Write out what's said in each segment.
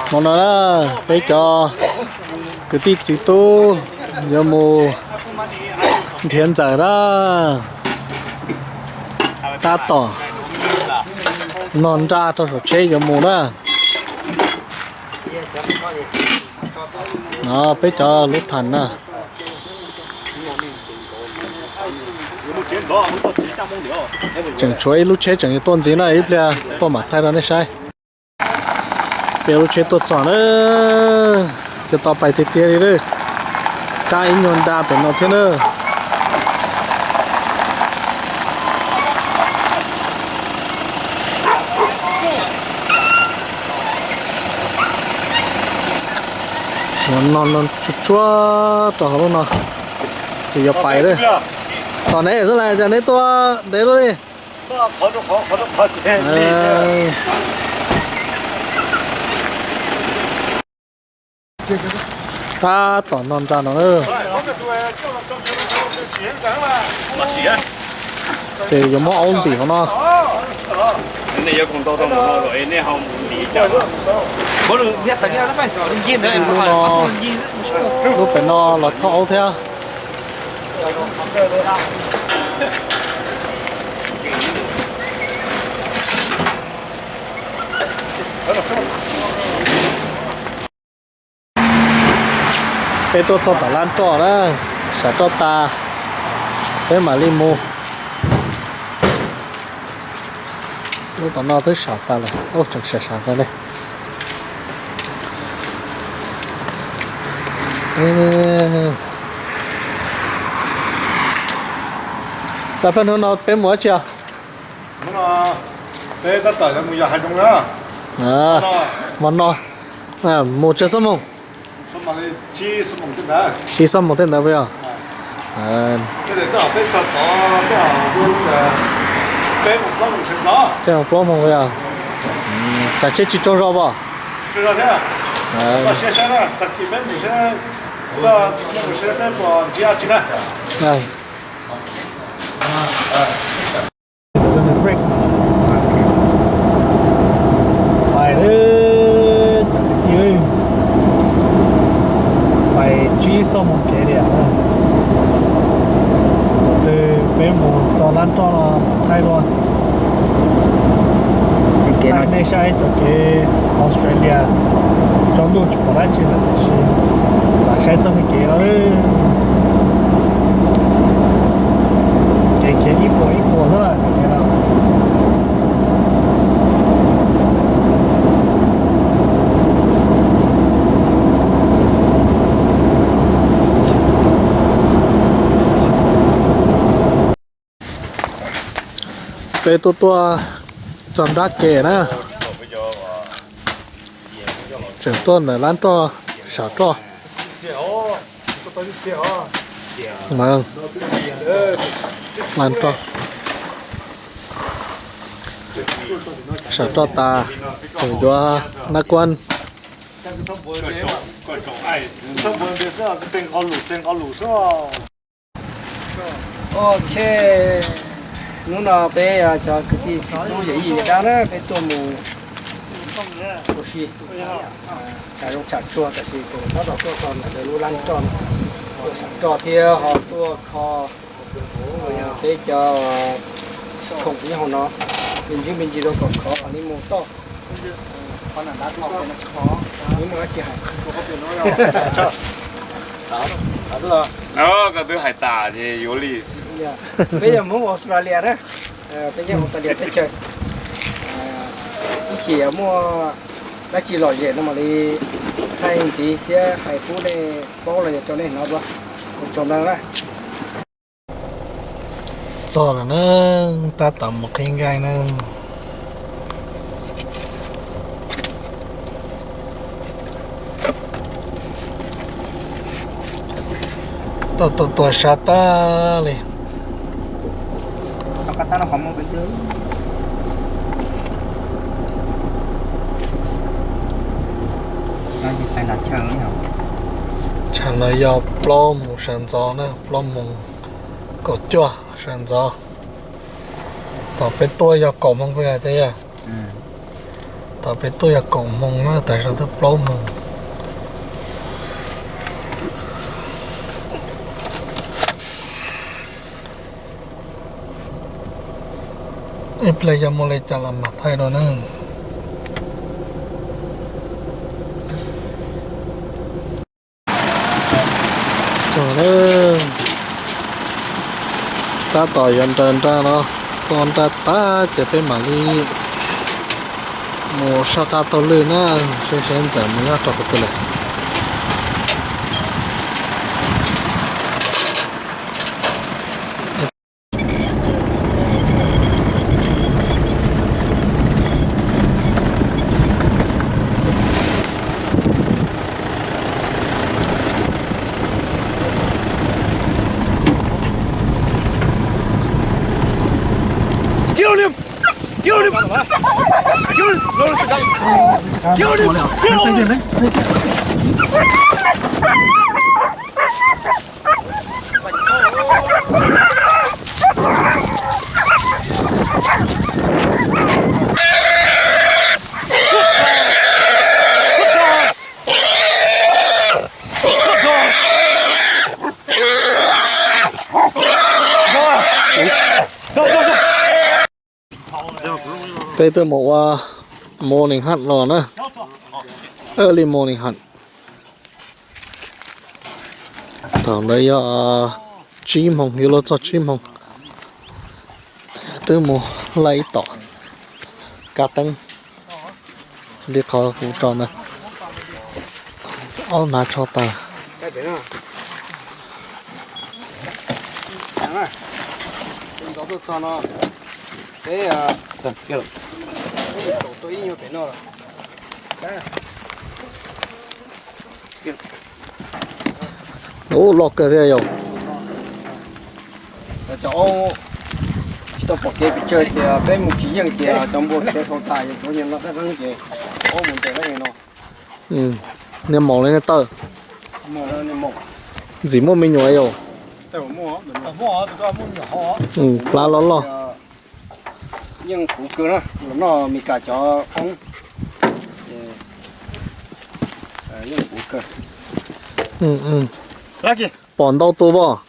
Hmo no na, peb cov kwv tij txiv tub yuav mus nrhiav ntxawm na, tab tom nog nra rau saum tsheb yuav mus na. No peb cov lub thas na. Tseem tshuav ib lub tsheb tseem yuav tuaj ntxiv na, ib pliag tuaj mam thaij rau nej saib. Peb lub tsheb tuaj txog na, yuav tau pais tiag tiag li lawm. Kab ib nyuag nra pem no thiab na. Ua no no tsuag tsuag rau hauv lub no ces yuav pais lawm. Tom neb xwb las, cas neb tuaj ntev luaj li? Tab tom no nra no na. Ces yuav muab aub ntim hauv no. Lub pem no los thauj aub thiab. Peb tuaj txog tom lab roj na, sam roj tas, peb mam li mus. Lub tom no twb sam tas lawm, tseem sam sam tas li. Tag peb hnub no peb mus dab tsi os? Peb tab tom mus yos hav zoov na. Hmo no mus tsawg xuab moos? Tsib xuab moos tej ntawd puas yog? Peb mus plaub moos puas yog? Tsam tsheb tsis tsaug zog pom. Pais lawm cov kwv tij, pais tsib xuab moos kev li. Thaum twg peb mus txog lab roj no mam thaij dua. Kev no nej saib cov kev Australia tsaus ntuj tsis pom dab tsi lawm tiam sis lam saib txoj me kev no. Kev khiav ib puas ib puas xwb cov kev no. Peb tuaj tuaj txog nrab ke na, tseem tuaj ntawm lab roj, sam roj. Lab roj, sam roj tas, tseem yuav nab kuab. Ok, hnub no peb cov kwv tij txiv tub yawm yij dab na peb tuaj mus ua si, tsam zoo tsam tsuag tab sis tab tom tuaj txog ntawm lub lab roj no, tuaj sam roj thiab ho tuaj kho peb cov khoom nyob hauv no, me ntsis me ntsis rau kom khov kom li mus toj. Koj twb hais tas ces yuav li. Peb yog Hmoob Australia na, peb nyob Australia teb chaws. Ib chim muaj dab tsi lom zem no mam li thaij ntxiv thiab hais pub nej paub los yog rau nej hnov dua. Ua tsaug ntau na. Txog lawm na, tab tom mus qhib nkaij na. Tuaj tuaj tuaj sab tag li. Tsam no yog plaub moos sawv ntxov na, plaub moos kaum cuaj sawv ntxov. Thaum peb tuaj yog kaum moos peb yog. Peb tuaj yog kaum moos na, tas zog twb plaub moos. Ib pliag yog muaj li cas los mam thaij dua na. Txog lawm, tab tom yuav nraws nra no, txog nra tag ces peb mam li mus soj qab taug lwj na, seb seb Ntxawm mus nyob rau qhov twg lawm. Peb twb mus ua morning hunt los na, early morning hunt. Thaum ntawd yog tsib moos, yuav luag txog tsib moos, twb mus laij ib tom kab teeb li qhov kuv tso ntawd, ob hnav tsho tas. Ub, loj kawg thiab yom. Cov aub tsis tau pom kev pes tsawg ces peb mus tsis yeej ces cov npua khiav dhau tas, yog cov nyias no qab qeeb ces aub mus ntes lawm no. Niag maum li niag tawj, ntxim muaj me nyuam yom. Plab loj loj. Yeej puv kawg na, los noj Meskas cov qoob. Yeej puv kawg. Pom ntau tus pob.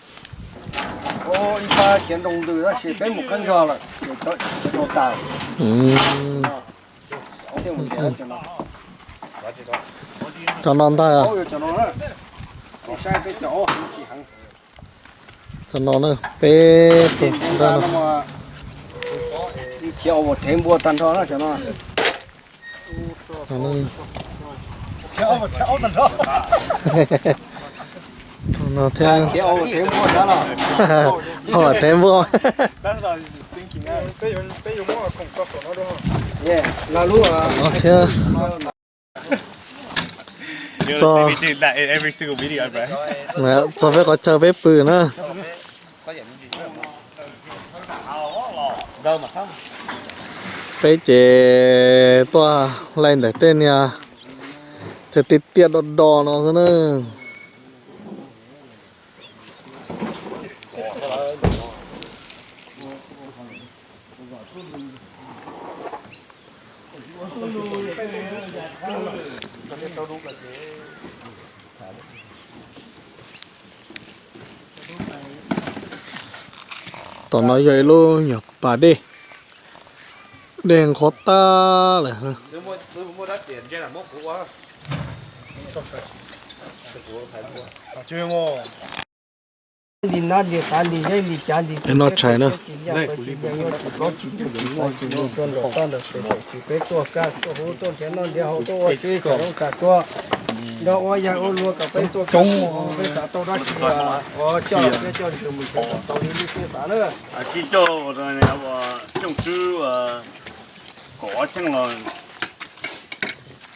Ib pab khiav nroo ntws tab sis peb mus qeeb zog lawm, khiav dhau tas. Cov no ntag. Saib peb cov aub heev tsis heev. Cov no na, peb tus nrab no. Khiav ua thev npua tag nrho na cov no. No thiab. Khiav ua thev npua. Thiab. Txog peb qhov chaw peb pw na. Peb ces tuaj laij ntawm tej niag tiaj tiaj do do no xwb na. Tom no yog ib lub nyuag pas dej, dej nqhuab tag lawm. Noj tshais na. Tsis coj coj xwb, kom ob cheej los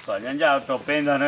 kom ncaj ncaj rau peb ntag na.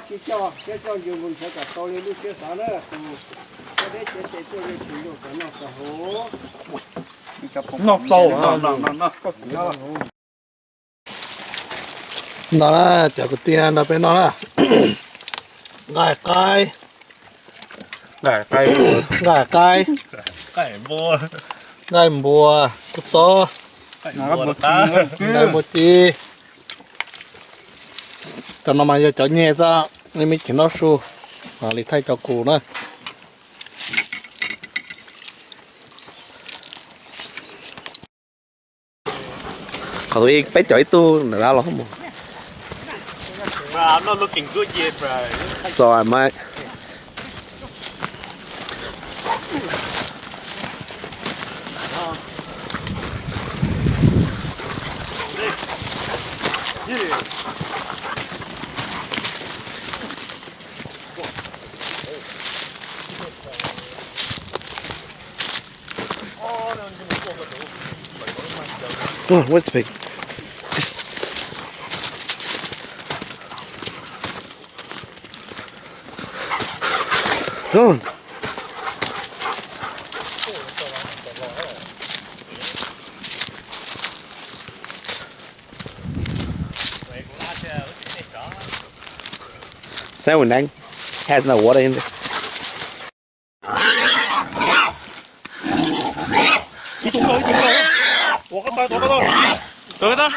tsis coj, thiab coj ncuav nkaus ntshav kom tau li lub siab xav na, tus koj deb cev tes tuaj yuav tsis ntuj kom noj kom haus. Noj tau. No na, cov kwv tij nrog peb noj na. Nqaij qaib, nqaij qaib, nqaij npua, kua txob, nqaij npua ci. Cov no mas yog cov nyeg xwb, nej me cia noj su, li thaij cov kuv na. Qhov tus ib peb cov ib tug nram dab los mus. Txo mas. Oh, where's the pig? Go on. That one, Nang, has no water in there. Ib tug nkauj, ib tug nkauj. Tuav qab taw, tuav qab taw. Tuav qab taw.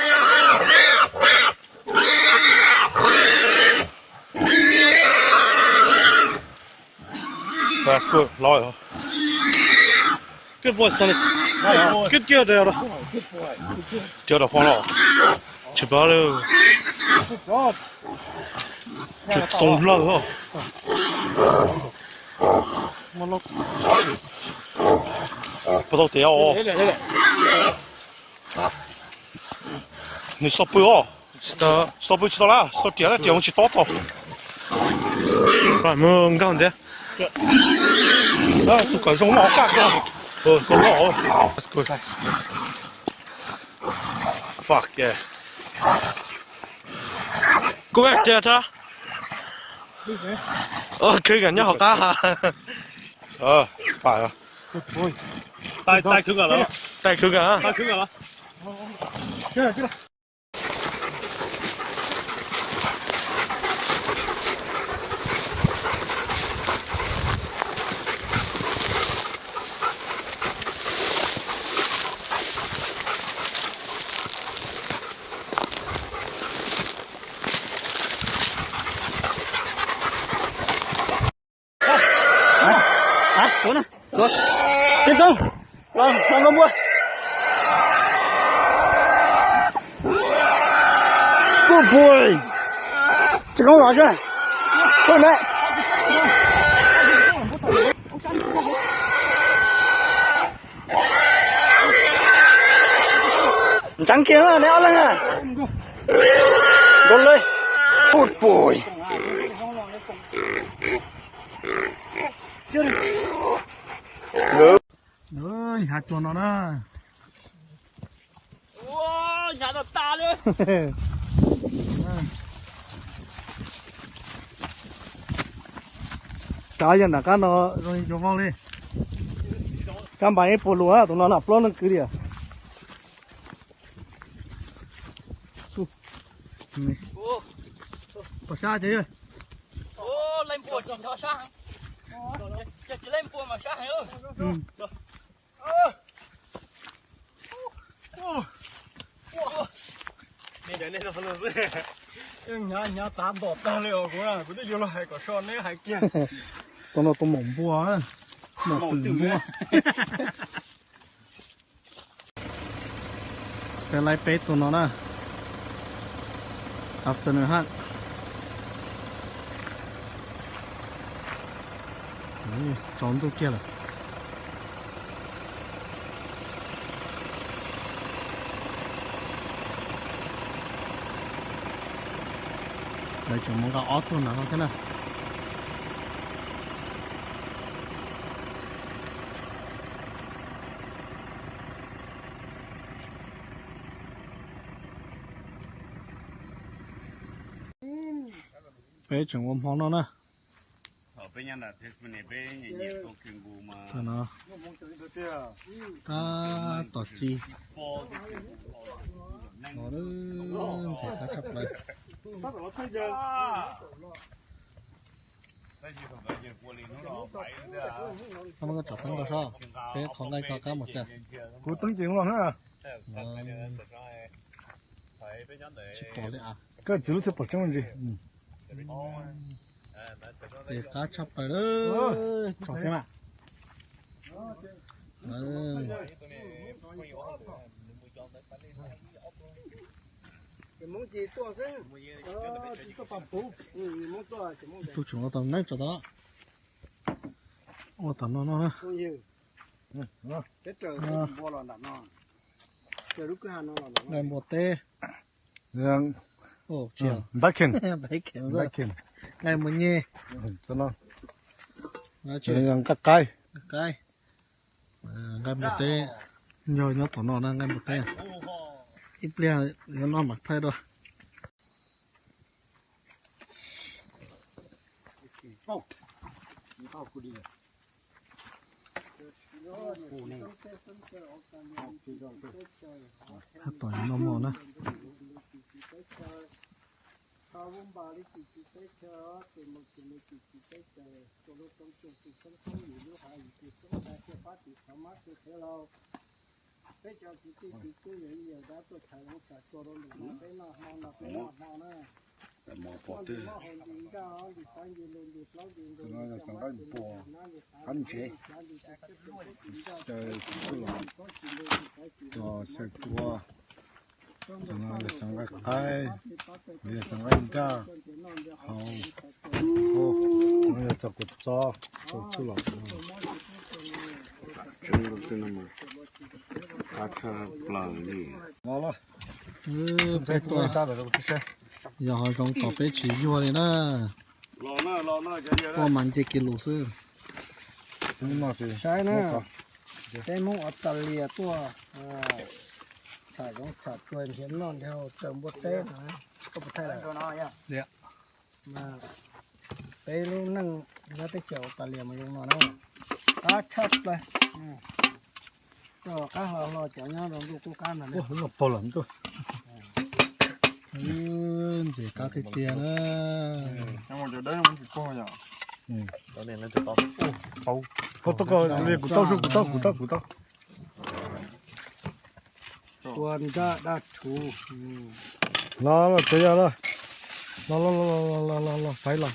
That's good. Loj. Good boy, Sonny. Good girl, Dale. Good boy. Good girl. Dale, the phone off. Tsis pab li. Good job. Tsis tau lawm os. Puas tau tiav os? Nws xo pw os. Xo pw tsis tau lawm, xo riam lawm, riam mus tsis tob tau. Mus nkag ntxiv. Tus kawm zoo no kaj koj. Koj loj. Fuck yeah. Kuv tias tsa. Khwv kam nyob hauv qab. Tais khwv kam, tais khwv kam. Tuav na, tuav. Tib tug. Los, los nkauj npua. Good boy. Tsis koob los seb. Phooj me. Ntxeev kiag na, neb ob leeg na. Nkauj le. Good boy. Hnyav cuag no na. Hnyav tas tas li. Kav yog nram qab no zoo li cov voj li. Kab npas ib puas lus tus no na, plaub leej kwv li. Pom sab ces. Leej npua tsis ncho sab heev. Yog tsis leej npua mas sab heev. Hnyav, hnyav tav ntom tag li os, kuv, kuv twb yuav los hais kom so neb hais kiag. Tus no tus maum npua. Muaj twm npua. Peb laib peb tus no na. Afternoon hunt. Tsaus ntuj kiag lawm. Lawv tseem mus nqa ob tug ntawm no thiab na. Peb tseem ua hmo noj na. Tab tom ci. Ntxim qab tshaj plaws. Koj muab koj tsom teeb rau sab, peb qhov nqaij koj qab mus tag. Kuv teeb ces los na. Tsis pom li as. Koj txiv lub thiaj pom tseeb ntsis. Ntxim qab tshaj plaws lawm. Tsom thiab mas. Ib tug tseem ua tau neeb tso tod. Ua tom no no na. Nqaij npua teb. Npaiv kheem. Nqaij npua nyeg. Nqaij qaib. Nqaij npua teb. Nyob nyob tom no na nqaij npua teb. Ib pliag yuav noj mam thaij dua. Tab tom yuav noj mov na. Peb cov kwv tij kwv tij neej tsa tuaj tham hluas nkauj txog rau ntawm no, peb noj hmo no peb noj hmo na. Noj nqaij npua, qab ntsev, caw kuv txuj los, cov xyaw kua, cov no yog xyaw nqaij qaib, yog xyaw nqaij nraj, hau, no yog cov kua txob, cov txuj lom. Qab tshaj plaws li. Yog hav zoov tom peb tsis yuag li na. Tuaj mas nce kiag lus xwb. Saib na, peb Hmoob Australia tuaj tham zoov tham tsuag nrhiav noj nrhiav haus raws npua teb no, koj puas thaij lawm? Peb lub neej nyob teb chaws Australia mas zoo no na, qab tshaj plaws. Koj qab hlo hlo cov nyob rau ntuj qub qab ntag na. Ntxim qab tiag tiag na. Kuv tau, kuv tau, kuv tau, kuv tau. Tua nraj daj rhuv. Los los tsuav yog los. Los los los los los los faiv los.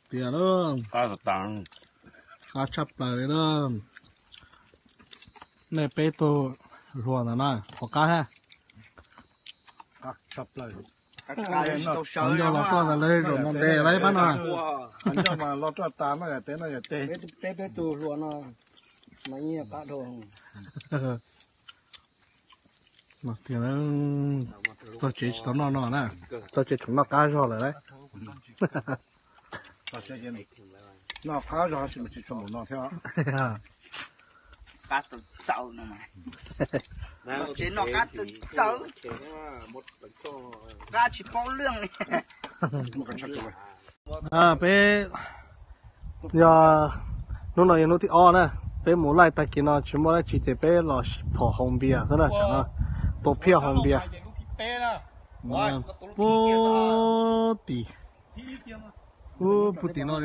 Tiag lawm, qab tshaj plaws li na. Nej peb tug hluas ntawm no puas qab thiab? Qhov ncauj los tuaj ntawd lawv zaum no ntes lawv pab no. Qhov ncauj mas los roj tas no yog tes no yog tes. Peb peb tug hluas no mas yeej qab dhau. Mas tiag, txog tsev tsis tau noj no na, txog tsev tseem noj qab zog lawm lauj. Noj qab zog tab sis mas tsis tshua npaum no thiab. Qab txawv txawv no mas. Tsev noj qab txawv txawv, qab tsis paub lwj li. Peb yog hnub no yog hnub thib ob na, peb mus laij tag kis no tsis muaj dab tsi ces peb los phom haus npias xwb na, tam no tua phiaj haus npias. Puag tim, puag tim no,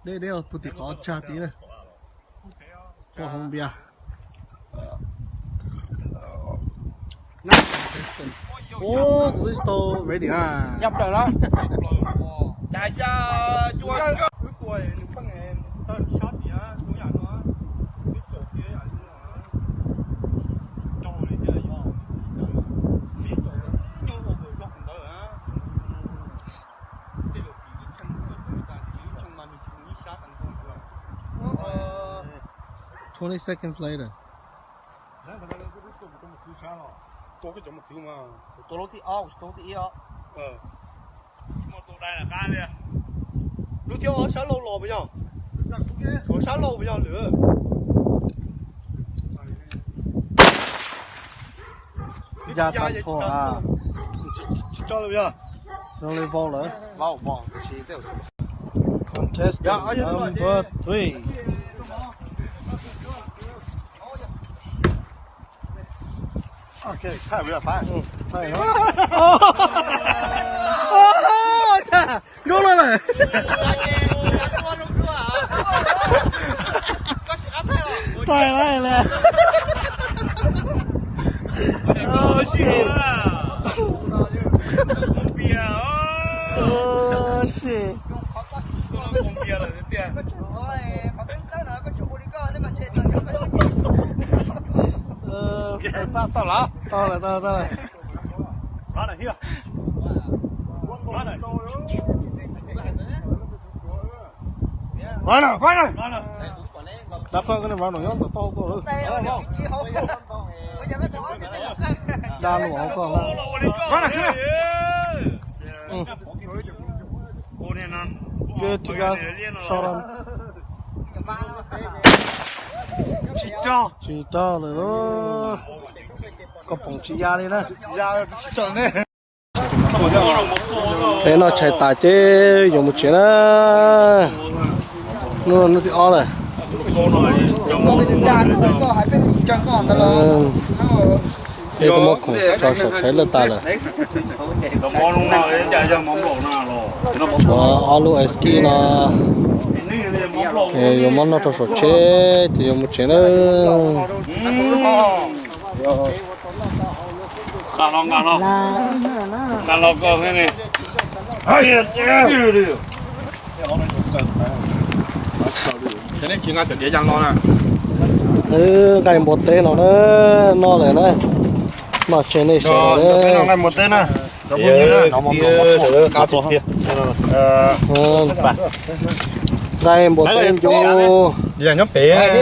deb deb puag tim qhov tsag tid na, phom haus npias. Ub, kuv twb tsis tau ready na. Yog plaws los. Wb tua nws pheej tawg sab tias tua yam no, twb txaus tias yam li no, raug li tias yog ib txawm, ib txawm nyob ua nkaus zog ntawd na. Tej zaum ib cheej ib cheej mas nws tsis mus ib sab tas nrho ntawd. Twenty seconds later. Tua koj cov mos txwv mas. Tua lub thib ob, kuv tsis tua lub thib ib os. Lub thib ob sab laug los puas yog? Tshuav sab laug puas yog lwm? Ya tag tho a. Tsis tso lawm yog? Zoo li vau lawm. Contestant number three. Zoo no lawm. Taig lawm. Shit. Tau lawm, tau lawm, tau lawm. Dab poj koj ne, ronald nyob tom toj hauv koj. Dab los hauv koj. Good to go. Sawv daws. Tsis raug lawm. Koj poom tsis ya li na. Peb noj tshais tas ces yuav mus tsev na. Hnub no hnub thib ob lawm. Peb twb muab khoom tso saum tshais lawm tas lawm. Tshuav ob lub ice ski no, yuav muab noj rau saum tsheb ces yuav mus tsev na. Wb nqaij npua teb no na, noj lawm na, noj tseg nej saib. Nqaij npua teb ncu,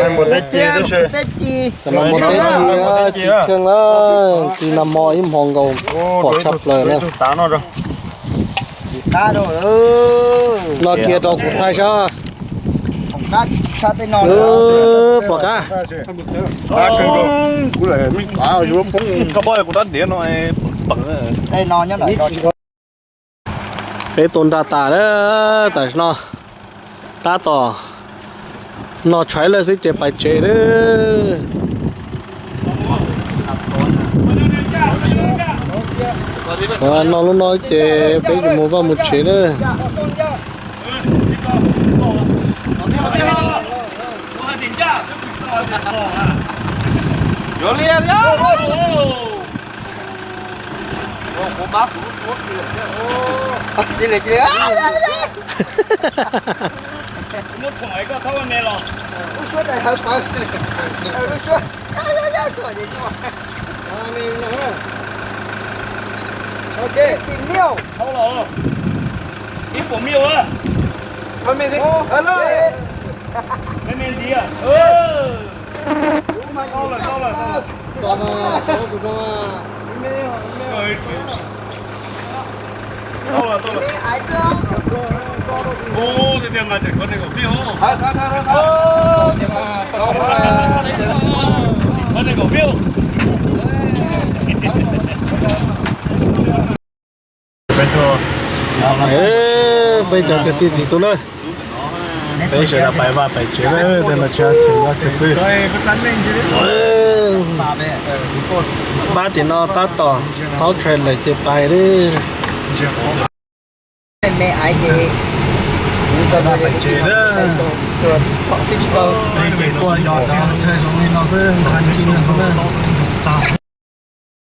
npua teb ci, cov no npua teb ci, ci kheej na, ci nag hmo ib hmo nkaus pom tshaj plaws na. Noj kiag rau kuv thaij saib. Pom qab. Peb tua nra tas lawm, tam sim no tab tom noj tshais lawm xwb ces pais tsev lawm. Noj lub no ces peb yuav mus vaj mus tsev lawm. Ib puas mil a? Mej me ntxiv. Tau lawm, tau lawm, tau lawm. Ub, tiag tiag mas tseem tshuav nees nkaum mil. Tshuav nees nkaum mil. Peb cov kwv tij txiv tub na, peb sawv daws pais vaj pais tsev na, tej no tsis yog tsev nyob tsev twg. Pab tim no tab tom thaub trailer ces pais li. Pais tsev na. Peb ces tuaj yos cov chaw zoo li no xwb, nqa ci no xwb na.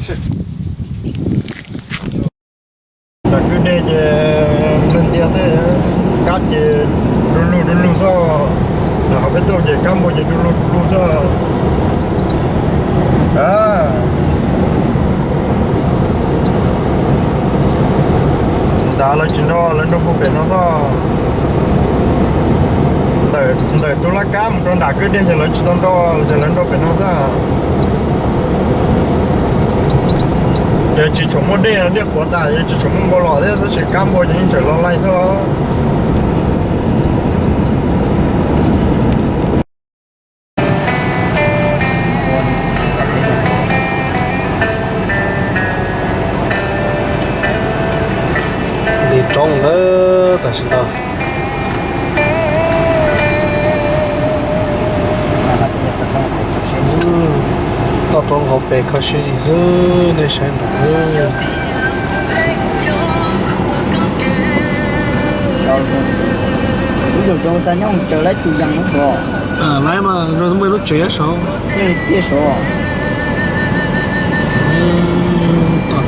Nram kwj deg ces nplawg ntias xwb, kab ces du lug du lug xwb, nram qhov peb tuaj ces kab npua ces du lug du lug xwb. Nrad lawv tsis nrau, lawv nrau npua pem no xwb. Ntawm tus laj kab mus rau nram kwj deg ces lawv tsis tau nrau, ces lawv nrau pem no xwb. Ces tsis tshua muaj dej, dej qhuav tas ces tsis tshua muaj npua los thiab, tab sis kab npua ces yeej tseem los laij xwb. Li roob na, tam sim no toj roob hauv pes kho siab zim xwb, nej saib nrad. Lawv mas muaj lub tsev saud.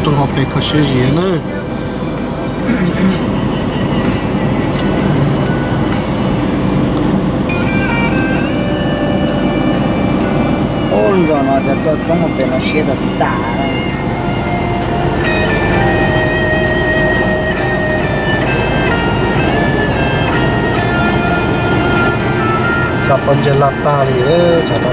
Toj roob hauv pes kho siab zim na. Ub, lub zos no cov toj roob hauv pes no siab tas tas. Xav pom ntses laj tag li, tsam no.